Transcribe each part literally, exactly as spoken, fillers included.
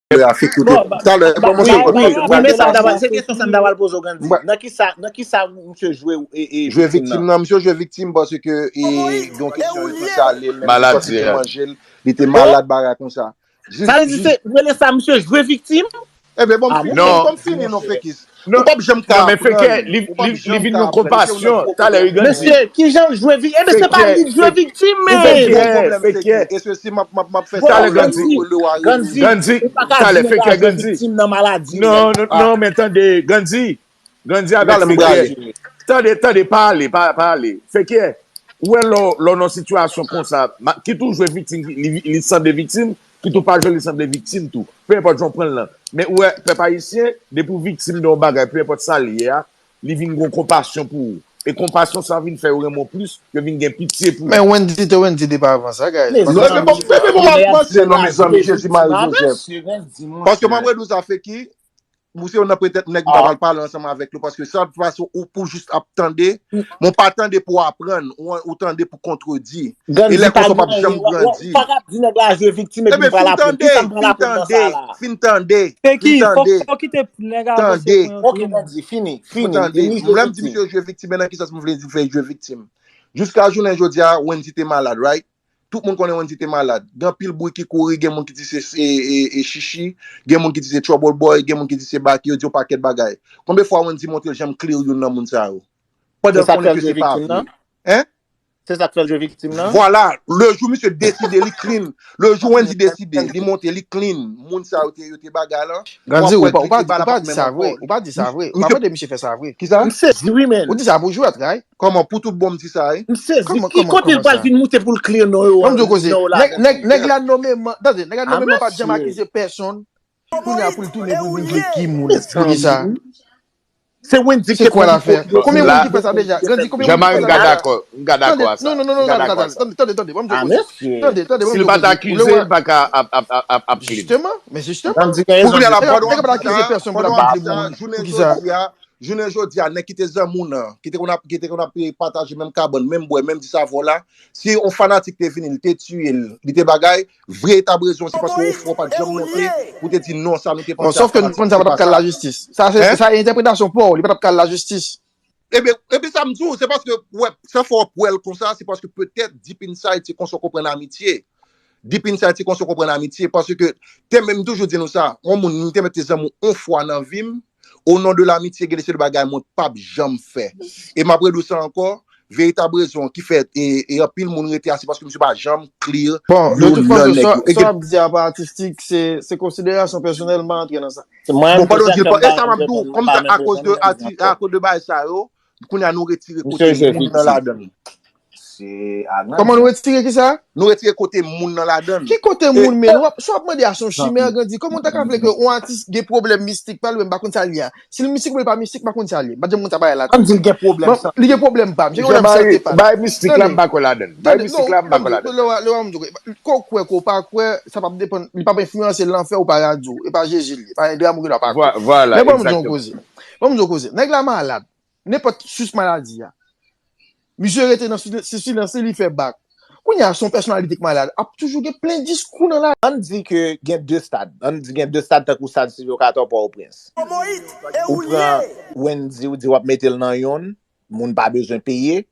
Talè a fè kote. Talè, ban mwen wi, wi, wi, men sa m ta pral, se kesyon sa m ta pral poze w, Gandhi. Nan ki sa, nan ki sa misye jwe e, e jwe viktim nan? Viktim nan, misye jwe viktim paske e gen yon kesyon yo te sale l, menm li santi te manje l, li te malad, bagay konsa. Sa vle di se rele sa misye jwe viktim? Ebyen, bon, m fini, non, bon, m fini, non, Fekis. Ou p ap janm ka aprann. Li vin yon konpasyon. Talè, wi, Gandhi. Mesye, ki jan l jwe viktim? Ebyen, se pa li k jwe viktim, men. Fekè, Fekè. E se si m ap, m ap, m ap fè sa, Gandhi, Gandhi, talè, Fekè, Gandhi. Non, non, non, men tande, Gandhi. Gandhi avèk Fekè. Tande, tande, pa ale, pa, pa ale. Fekè, ou wè lè w, lè w nan sitiyasyon konsa, kit ou jwe viktim, li, li sanble viktim, kit ou pa jwe, li sanble viktim tou. Pe enpòt jan w pran l lan. Men ou wè, pèp ayisyen, depi w viktim de yon bagay, pe enpòt sa l ye a, li vin gen yon konpasyon pou ou. E konpasyon sa vin fè yo renmen w plis, yo vin gen pitye pou ou. Men Wendy te Wendy depi avan sa, guys. Mezanmi, mezanmi, Jezi Mari Jozèf. Paske m ap redi w sa, Feki, ou se youn nan petèt nèg m pa pral pale ansanm avèk nou, paske sa pase ou pou jis ap tande, men w pa tande pou aprann, ou, ou tande pou kontredi. E lè konsa w p ap janm grandi. Ou pa ka di nèg la jwe viktim epi m pral aprann. Kisa m pral aprann nan sa la? Fin tande, fin tande. Feki, fò w kite nèg avanse pou yon tou. Ok, Gandhi, fini, fini. Lè m di misye jwe viktim, men nan ki sans m vle di fè jwe viktim? Jiska jounen jodi a, Wendy te malad, right? Tout moun konnen Wendy te malad. Gen anpil bri ki kouri, gen moun ki di se, se e, e, e Chichi, gen moun ki di se Trouble Boy, gen moun ki di se Baky, yo di yon pakèt bagay. Konbyen fwa Wendy montre l janm clear youn nan moun sa yo? Pandan l konnen ke se pa vre. Hein? Se sa k fè l jwe viktim nan? Vwala, lejou misye deside, li clean. Lejou Wendy deside, li monte, li clean. Moun sa yo te, yo te bagay lan. Gandhi, ou pa, ou pa, ou pa di sa vre. Ou pa di sa vre. Ou pa mande misye fè sa vre. Kisa? M sezi wi, men. Ou di sa pou jwèt, right? Kòman, pou tout bon m di sa, wi? M sezi. Ki kote l pral vin moute pou l clear non yo? Ban m di w koze. Nèg, nèg, nèg la nonmen, tande, nèg la nonmen pa t janm akize pèsonn. Kounye a pou l tounen pou l vin jwe ki moun? Poukisa? Se Wendy ki te pran l. Konbyen moun ki fè sa deja? Gandhi, konbyen moun ki fè sa deja? Jean-Marie, m ka dakò, m ka dakò a sa. Non, non, non, non, tande, tande, tande, ban m di w koze. Tande, tande, ban m di w koze. Si l pa t akize, l pa ka ap, ap, ap, ap, ap clean. Jisteman, men jisteman. Gandhi gen rezon. Kounye a la, pandan w ap di sa, pandan w ap di sa, jounen jodi a, jounen jodi a, nèg ki te zanmi w nan, ki te konn ap, ki te konn ap pataje menm kabann, menm bwè, menm dis avè w la, si yon fanatik te vini, li te tiye l, li te bagay, veritab rezon se paske ou fè w pa t janm monte pou te di non, sa nou te panse. Bon, sòf ke nou konn sa pa t ap ka al lajistis. Sa se, sa e entèpretasyon pa w, li pa t ap ka al lajistis. Ebyen, ebyen sa m di w, se paske, wè, sa fè w ap wè l konsa, se paske petèt deep inside se konsa w konprann amitye. Deep inside se konsa w konprann amitye, paske te menm toujou di nou sa, yon moun, m te mèt te zanmi w yon fwa nan vi m, o non de lamitye, gen de seri de bagay mwen p ap janm fè. E m ap redi w sa ankò, veritab rezon ki fè e, e anpil moun rete a, se paske misye pa janm clear. Bon, de tout fason, sa w ap di a pa atistik, se, se konsiderasyon pèsonèl, m pa antre nan sa. Bon, pandan w di l pa, e sa m ap di w, kòm sa akoz de, akoz de bagay sa yo, kounye a nou retire kote moun nan ladan l. Kòman nou retire kisa? Nou retire kote moun nan ladan l. Ki kote moun men? Si w ap mande a se yon chimè, Gandhi, kòman w ta ka vle ke yon atis gen pwoblèm mistik pa l, ou menm pa konn sa l ye a? Si l mistik oubyen l pa mistik, m pa konn sa l ye. M pa t janm konn sa bagay la. Ann di l gen pwoblèm sante. Li gen pwoblèm pa m. Jean-Marie, bagay mistik la m pa kwè ladan l. Bagay mistik la m pa kwè ladan l. Lè w, lè w, m di w, ke w kwè, ke w pa kwè, sa p ap depann, li p ap enfliyanse l nan fè ou pa radyo, e pa Jezi l ye, pa André Amour ki la pa kwè. Men ban m di w yon koze. Ban m di w yon koze. Nèg la malad. Nenpòt sous maladi a. Misye rete nan silans, silans li, li fè bak. Kounye a, se yon pèsonalite k malad. Ap toujou gen plen diskou nan la. Ann di ke gen de stad. Ann di gen de stad tankou stad Silvio Cator Pòtoprens. Ou pran Wendy, ou di w ap mete l nan yonn, moun pa bezwen peye.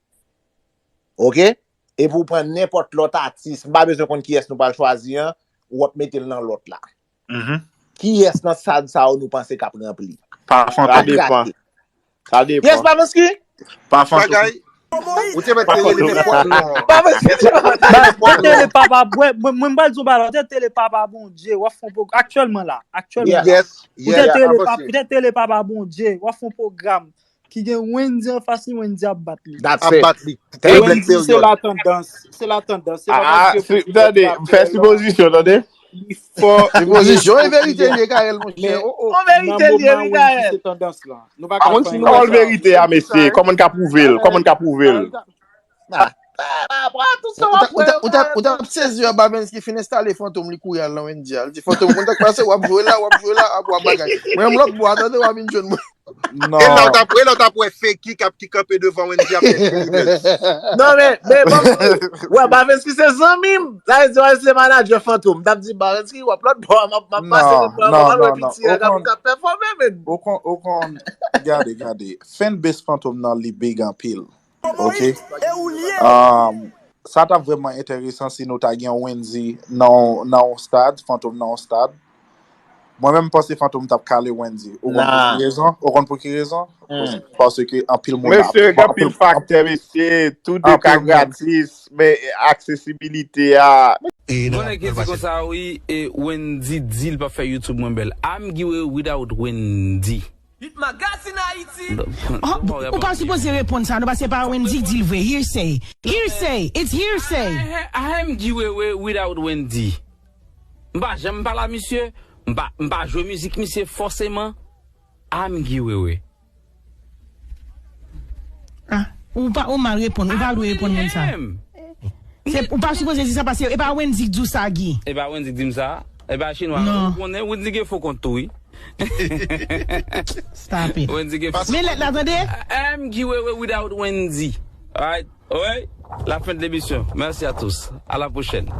Oke? Epi w pran nenpòt lòt atis, m pa bezwen konn kiyès nou pral chwazi an, w ap mete l nan lòt la. Kiyès nan stad sa yo nou panse k ap ranpli? Pa Fantom. Sa depan. Sa depan. Yes, Babansky? Pa Fantom. Ou te mèt te rele nenpòt non. Babansky, te rele nenpòt non. Tele Papa, mwen, mwen, mwen pral di w bagay la, ou te tele Papa Bondye, w ap fè yon pwo-, aktyèlman la, aktyèlman la. Ou te tele Papa Bondye, w ap fè yon pwogram ki gen Wendy anfas li, Wendy ap bat li. Ap bat li. Wendy se la tandans, se la tandans. Se pa paske Bondye ap fè l. Tande, fè sipozisyon, tande. Li fò. Sipozisyon e verite l ye, Gaël, monchè. Oh, oh. Nan moman Wendy se tandans lan. Nou pa ka fè anyen. Kòman verite a, mesye? Kòman n ka pwouve l? Kòman n ka pwouve l? Ou t ap sezi, Babansky fin enstale Fantom, li kouri al nan Wendy a. Li di, Fantom, konn sa k pase, w ap jwe la, w ap jwe la, ap w ap bagay. Mwen, m lòt bò a, tande, w ap vin jwenn mwen. Non. E la w t ap, e la w t ap wè Fenki k ap ki kanpe devan Wendy ap fè Fenki buzz. Non, men, men, bon, wè, Bavenski se zanmi m. Sa vle di, wè, se manadjè Fantom. M t ap di, Bavenski, w ap lòt bò, m ap m ap pase lòt bò, m ap al wè piti a k ap k ap pèfòme, men. Ou konn, ou konn, gade, gade. Fanbase Fantom nan li big anpil. Ok? Um, sa t ap vrèman enteresan si nou ta gen Wendy nan nan yon stad, Fantom nan yon stad. Mwen menm, m panse Fantom t ap kale Wendy. Ou konn pou ki rezon? Ou konn pou ki rezon? Paske anpil moun ap. Mesye, gen anpil faktè, mesye. Tou de ka gratis, men aksesibilite a. Bon nèg ki di konsa, wi, e Wendy di l p ap fè YouTube mwen bèl. I'm Guy Wewe without Wendy. Hit Magazine Haïti. Ou pa sipoze reponn sa, non, paske pa Wendy k di l vre. Hearsay. Hearsay. It's hearsay. I am Guy Wewe without Wendy. M pa janm pale a misye, m pa, m pa jwe mizik misye fòseman. I'm Guy Wewe. Ah, ou pa, ou mal reponn, ou pa dwe reponn moun sa. Se, ou pa sipoze di sa paske e pa Wendy k di w sa, Guy. E pa Wendy k di m sa. E pa chinwa. Non. Ou konnen Wendy gen fo kont tou, wi. Stop it. Wendy gen fo kont. Men lèt la, tande? I'm Guy Wewe without Wendy. Alright. Alright. La fin de l'émission. Merci à tous. À la prochaine.